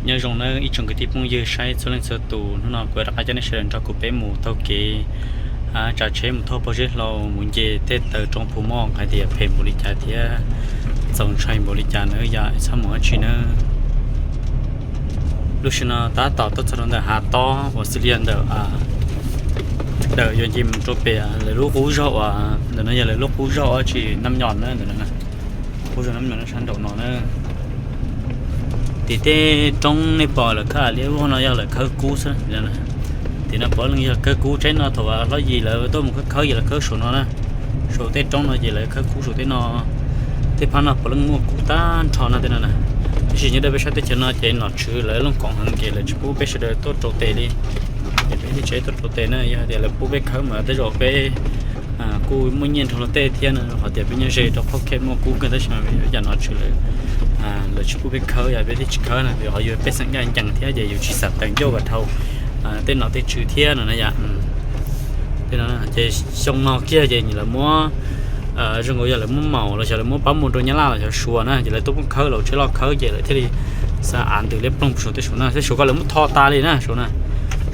Nyob zoo nawb ib tsoom kwv tij phooj ywg saib txhua leej txhua tus, hnub no kuv rov qab coj nej sawv daws nrog kuv peb mus taug kev, tsav tsheb mus thauj pob zeb hlau mus nce tej taw roob Phu Moj, hais tias phem npaum li cas thiab txaus ntshai npaum li cas nawb, yog txhob mus dab tsi nawb. Lub sij hawm no tab tom tuaj txog rau ntawm hav tob uas xws li ntawm, ntawm yuav nce mus rau pem lawv lub qub zog uas ntawm no yog lawv lub qub zog dab tsi Nab Nyos na, ntawm no, qub zog Nab Nyos no sab nraum no na. Tim tej roob nej pom lawv khawb liab vog no yog lawv khawb kub xwb. Tim no puav leej yog khawb kub, tsaib no thaum hlob yim lawv tuaj mus khawb khawb ces lawv khawb saum no na. Saum tej roob no ces lawv khawb kub saum tej no. Tej phab no puav leej muaj kub tag nrho no tej no na. Tab sis nyob rau peb sab teb chaws no ces nom tswv lawv looj koom heev ces lawv tsis pub peb sawv daws tuaj rau tes li. Ces peb thiaj tsis tuaj rau tes na, yog hais tias lawv pub peb khawb mas tej zaum peb kuj muaj nyiaj nrog luag tej thiab no, qhov tias peb nyob ze rau qhov kev muaj kub kawg tab sis mas vim yog nom tswv lawv, lawv tsis pub peb khawb, yog peb thiaj tsis khawb na, vim qhov yus pej xeem ncaj ncees thiab ces yus tsis xam teev ncauj kom dhau tej nom tej tswv thiab no na yom. Ces xyoo no kiag ces lawv muab, zoo nkaus yog lawv muab maum los xyov lawv muab pab mus rau Nyab Laj los xyov Suav na, ces lawv tuaj pub khawb los tsheb loj khawb ces lawv thiaj li xa av ntws liab ploog saum tej saum na, tej saum ko lawv muab tho tas li na saum na.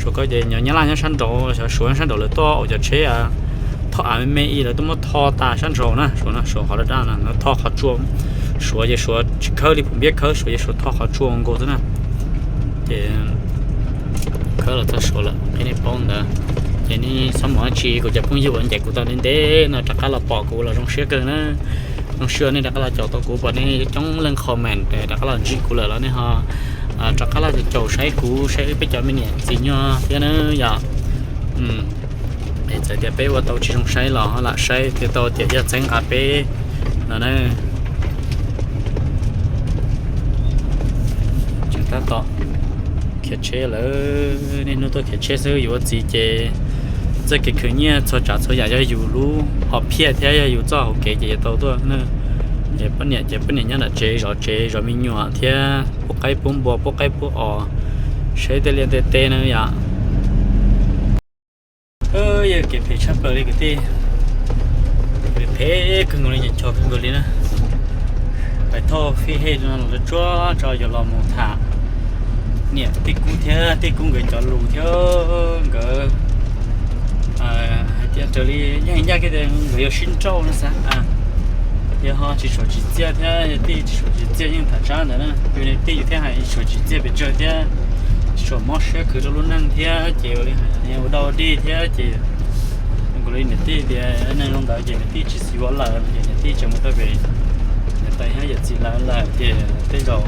Saum ko ces nyob Nyab Laj nyob sab nraud, xyov Suav nyob sab nraud lawv tuaj ua cov tsheb tho av me me ib lawv tuaj muab tho tas sab nraud na, saum no saum qhov daj daj no tho qhov tsua. Suav ces Suav tsis khawb li phom npiab khawb, Suav ces Suav tho qhov tsua nkaus xwb na. Ces khawb los txog Suav lawm qhia nej paub ntawd. Ces nej txhob mus dab tsi, kuv cov phooj ywg uas ncaim kuv tau ntev ntev no rov qab los pom kuv los zoo siab kawg na. Zoo siab nej rov qab los caum tau kuv, pom nej coob leej comment rov qab los ntsib kuv lawm los nej ho rov qab los caum saib kuv, saib peb cov me niam txiv nyuag thiab na yom. Es txawm tias peb ua tau tsis zoo saib los lam saib thiaj tau tias yog txeeb nqa peb no na. Tseem tab tom khiav tsheb lawm, niaj hnub tuaj khiav tsheb xwb, yus ua txiv ces txoj kev khwv nyiaj txhua tsav txhua yam yog yus lub hom phiaj thiab yog yus txoj hauv kev ces yuav tau tuaj na. Ces poj niam ces poj niam nyob nram tsev zov tsev zov me nyuam thiab pub qaib pub npua pub qaib pub os, saib tej liaj tej teb na yom. Yog kev phem tshaj plaws li kwv tij, phem kawg nkaus li, nco kawg nkaus li na. Pais thauj fij hej no los tsuag tso yuav los mus tham niam tij kub thiab tij kub nkawd cov lus thiab nkawd hais tias raws li yeej ncaj kiag tias nkawd yuav sib nrauj no xav. Yog ho tsis suam tsim txiaj thiab, yog tij tsis suam tsim txiaj yeej tham tshaj ntawd na, yus niam tij yus thiaj hais tsis suam tsim txiaj pes tsawg thiab, tsis suam mob siab khwv rau lub neej thiab ces ua li hais ua dog dig thiab ces nkaus li niam tij tias neeg zoo ntawd ces niam tij tsis xis yuav lawm ces niam tij tseem mus tau pem niam tais thiab yawm txiv lawv lawm ces tej zaum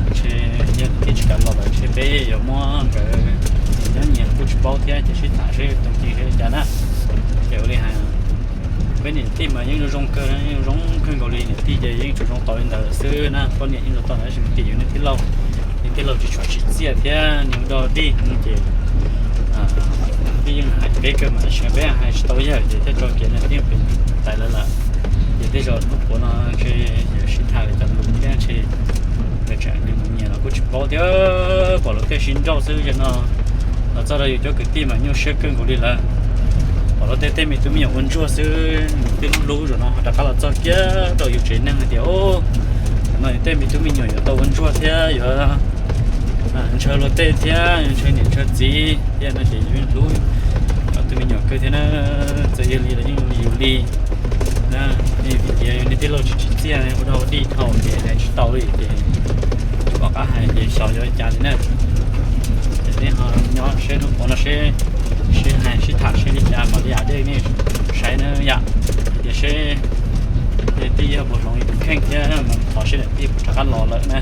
ntshe yog niam tij tsis kam los lawm ntshe peb yuav muab nkawd nyob nyias kuj tsis paub thiab ces sib tham seb tus ci seb li cas na. Ces ua li hais peb niam tij mas yeej zoo zoo kawg, yeej zoo kawg nkaus li, niam tij ces yeej tsuas zoo tau li ntawd xwb na, poj niam yeej zoo tau ntawd tab sis mas tim yus niag tij laug, niag tij laug tsis tshua tsim txiaj thiab nws dog dig ces tij yeej hais peb kawg mas tab sis peb hais tsis tau yawg ces thiaj tso kiag niam tij pem tais lawv lawm. Ces tej zaum hnub puav no ntshe yuav sib tham li cov lus thiab ntshe yuav tsam nws mus nyias los kuj tsis paub thiab, pom luag tej sib nrauj xwb. Zaum no los txog rau yus cov kwv tij mas nyuaj siab kawg nkaus li lawm. Pom luag tej tej me tub me nyuam ua ntsuag xwb, nws twb hlub hlub, zaum no ho rov qab los txog kiag rau yus tsev neeg hais tias, zaum no yus tej me tub me nyuam yuav tau ua ntsuag thiab yuav ntshaw luag tej thiab ntshaw niam ntshaw txiv thiab no ces yus yeej hlub cov tub me nyuam kawg thiab na. Txawm yog li los yeej li yus li na, vim tias yus niag tij laug tsis tsim txiaj ua dog ua dig dhau ces hais tsis tau li ces pom qab hais ces xyov yuav li cas li na. Ces nej ho nyob seb hnub puav no seb, seb hais sib tham seb li cas mam li yam dej nej saib na yom. Tias seb tij yog puas hloov tus kheej thiab mas thov seb niam tij puas rov qab los lawm na.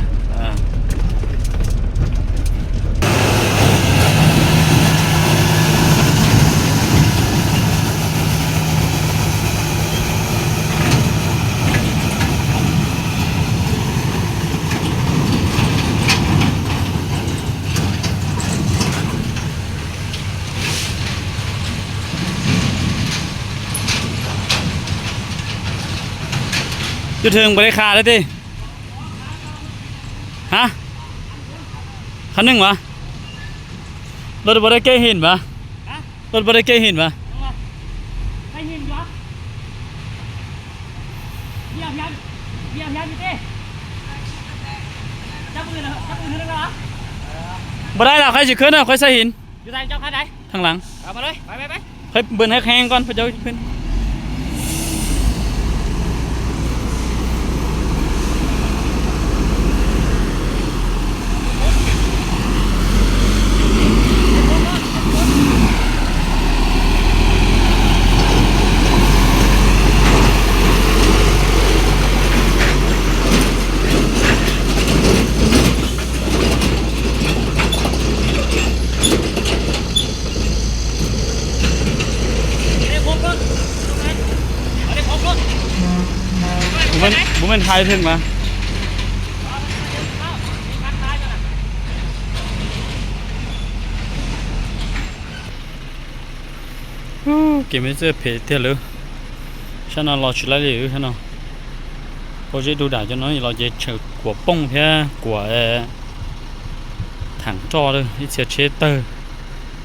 Cwj thwj npaum li qhov dab tsi? Ha? Qhov neeg mas? Lawv pom dab kev hin mas? Lawv pom dab kev hin mas? Npaj dai los qhib tsis khwb na, qhib saib hin. Thaj lav. Qhib npaj dai qhib koj pab cov khwb. Bố mình hai thuyền mà. Kev me txawj phem tiag lawm. Sab no los tsis laib li sab no. Pob zeb dub dam cov no los ces tshawm kuam pooj thiab kuam thaam roj lawm, ib txhia tsheb tawg,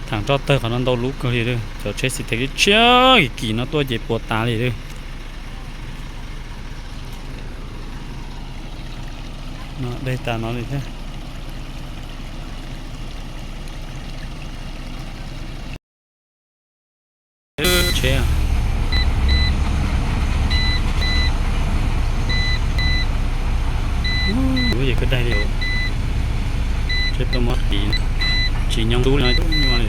thaam roj tawg qhov no ntau lub kawg li lawm. Cov tsheb xi tes tshiab kim no tuaj ces puas tas li lawm. No dej tas no li thiab. Tsheb, lub yeej kawg daig li. Tsheb tuaj mob tis, tsis nyob tub li no, nyuaj li.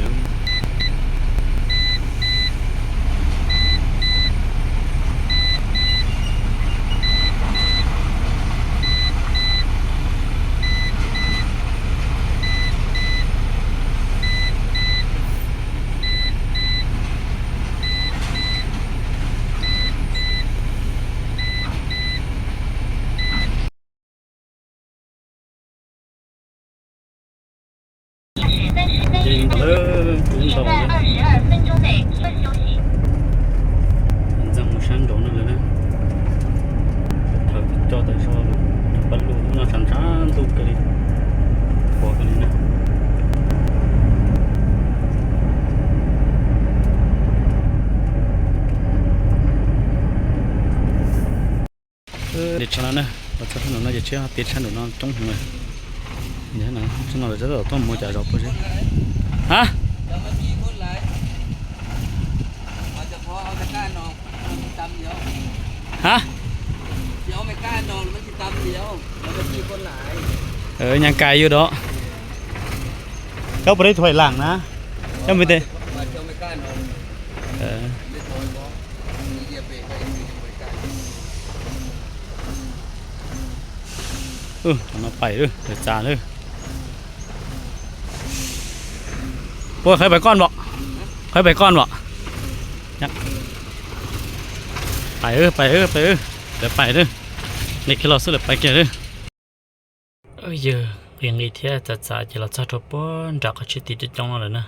Ces tau lawm, kuv tau lawm. Ntxeev mus sab nraud no lawm na. Thaum coj tawm zog lawm, pab lug no tshav ntshav ntuj kawg li, qhuav kawg li na. Nti tshaj no na, los txog tshaj nraum no ces tsheb ho tias tshaj nraum no coob heev lawm. Tshaj no lawv tab tom tuaj mus cas zov puas seb. Ha? Ha? Nyas kais yus dov. Koj puas dej thuaim lam na? Koj me te. Ub, no pais lawm, lawv txav lawm. Puas qhib pais koj npom? Qhib pais koj npom? Pais, pais, pais, lawv pais lawm. Nqis kiag los xwb lawv pais kiag lawm. Yawg nqis nqis thiab txav txav ces los txog rau puag nram qhov tsheb tim coob coob no lawm na.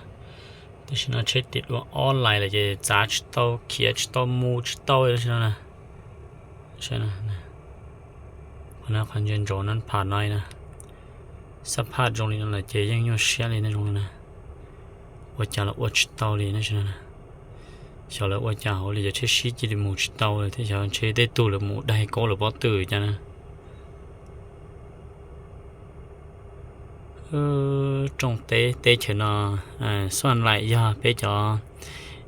Tam sim no tsheb tim dua online lawm ces txav tsis tau, khiav tsis tau, mus tsis tau tam sim no na. Qhov no qhov ntsia ntsaum no pha no na. Xab phaj zoo li no lawm ces yeej nyuaj siab li nej zoo li na. Ua cas los ua tsis tau li tam sim no na. Xyov lawv ua cas hauv li cov tsheb sib cia li mus tsis tau lawm thiab xyov ntshe tej tug lawv mus daig kaub lawm pob tw cas na. Rooj teb teb chaws no, xuaj laim yog peb cov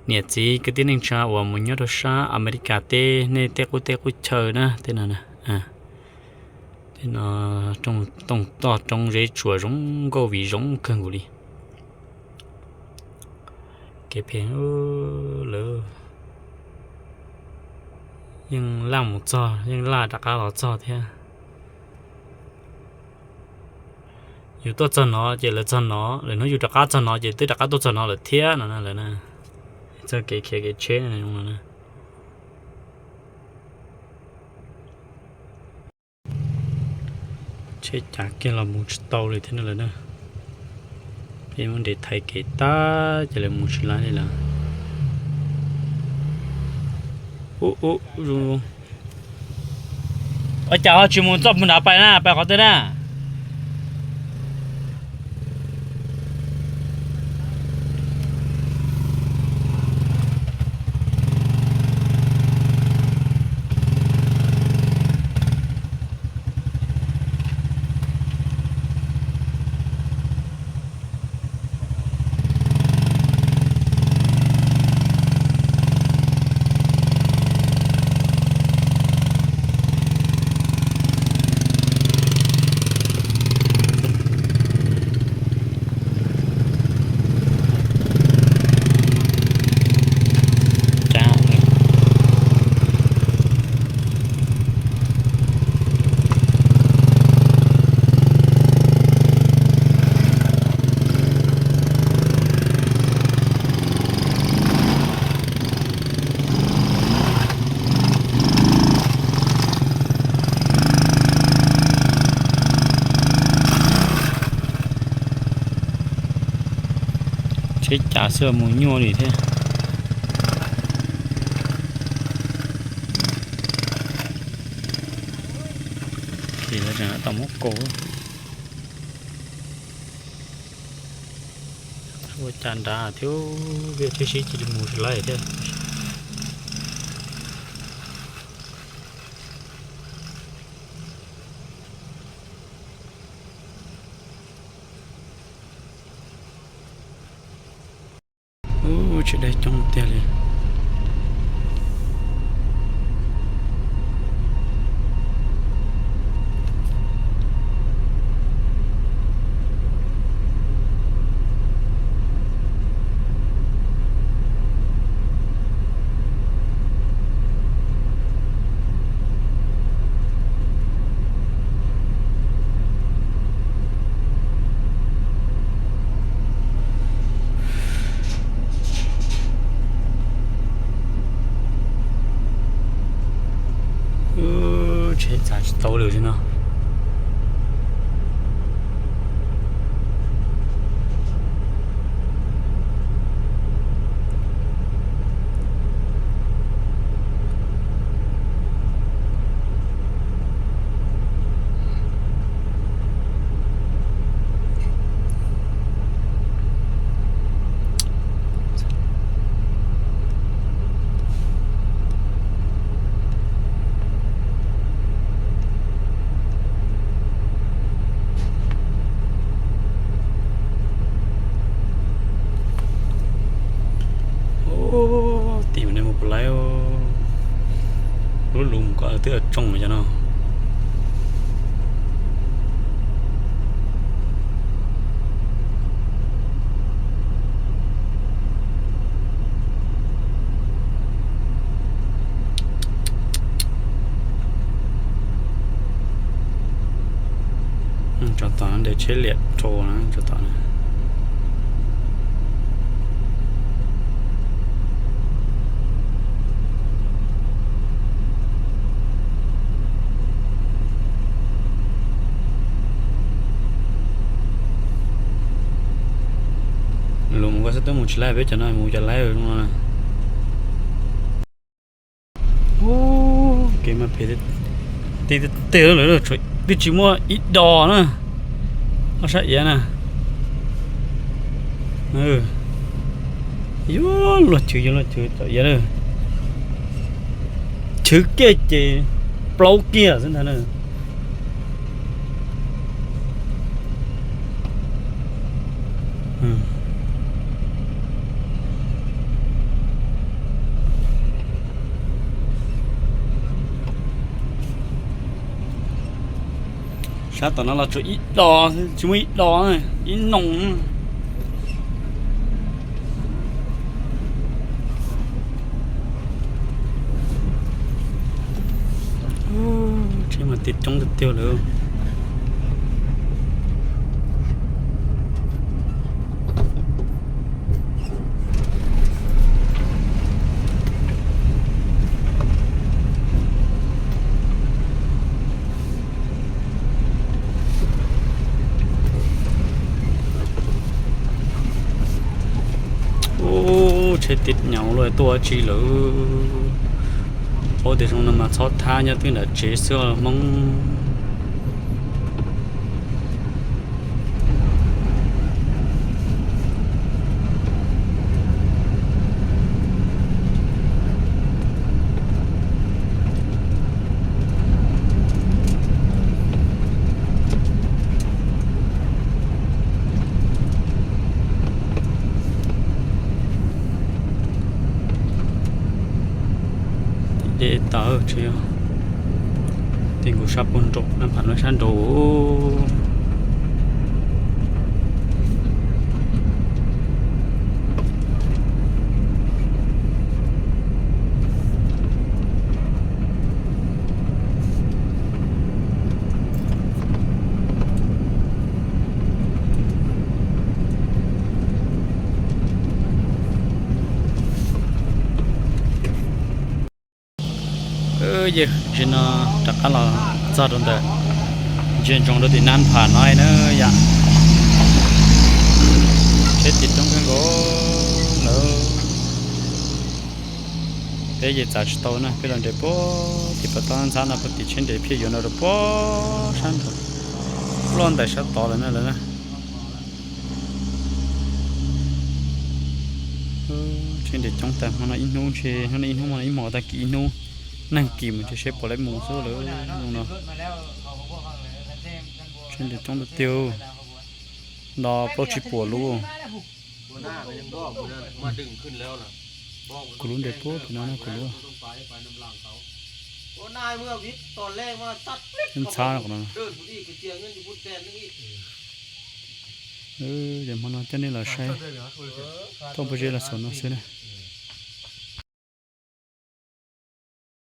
niam txiv kwv tij neej tsa uas mus nyob rau sab Amelikas teb, nej tej qub teb qub chaw na tej no na. Tej no tooj toj roob zeb tsuas zoo nkauj viv zoo kawg nkaus li. Kev phem lawm, yeej laj mus txog yeej laj rov qab los txog thiab. Yus tuaj txog no ces lawv txog no, lwm hnub yus rov qab txog no ces twb rov qab tuaj txog no lawm thiab no na lawm na. Txoj kev khiav kev tsheb no na. Tsheb cav kiag los mus tsis tau li thiab no lawm na. Peb muab nres thaiv kev tag ces lawv mus tsis laib li lawm. Ub ub, zoo zoo. Ua cas ho tsis mus txoj puag nrad pais na, pais qhov twg na? Teb cas xwb mus nyuaj li thiab. Ces lawv tseem tau muab kaus. Ua cas nrad thiab, vij thiab sib cia li mus tsis laib thiab. Ub, tsev dab coob tiag li. Tsheb txav tsis tau lawm no. Tim no mus puas laib, lub lus mus kom twb tsoo cov no. Tsov tom no ntes tsheb liam rau na, tsov tom no. Lus mus koj xab tub mus tsis laib, peb cov no mus cov laib no. Ub, kev mas phem tiag tiag, twb tsis muaj ib dos na. Ob sab iav na. Yuav luag chwv, yuav luag chwv txom iav. Chwv kiag ces plaub kiag xwb ntag na. Sab tom no los tsuas ib dos, tsis muaj ib dos, ib noo. Tsheb mas tiag coob tiag tiag lawm. Ub, tsheb tim nyaum luaj tuaj tsi lawm. Paub tias zoo no mas txhob thab, nyob twb nram tsev xwb Hmoob. Deb tawv tsis yog, tej nkaus sab puag nraum na, pham no sab nraud. Yog tsis no rov qab los txog rau ntawm ntsia ntsoov rau tim Nab Pham no na yom. Tsheb ces coob kawg nkaus lawm. Peb ces txav tsis tau na, peb los nres puag tim pas toj ntxhab no, puag tim tsheb nres phiaj yuav no rau puag sab nraud, loj ntais sab tod lawm na lawm na. Tsheb nres coob tas, hmo no ib hnub ntshe, hnub no ib hnub, hmo no ib hmos, tag kis ib hnub, nag kis mus ntshe seb puas laib mus xwb lawm no. Tsheb nres coob tiag tiag, nto plaub tsib puas lub. Kuv lub nres puag tim no na, kuv lub. Ntxhab no, ces hmo no coj nej los saib, tuaj pob zeb los xaus no xwb na.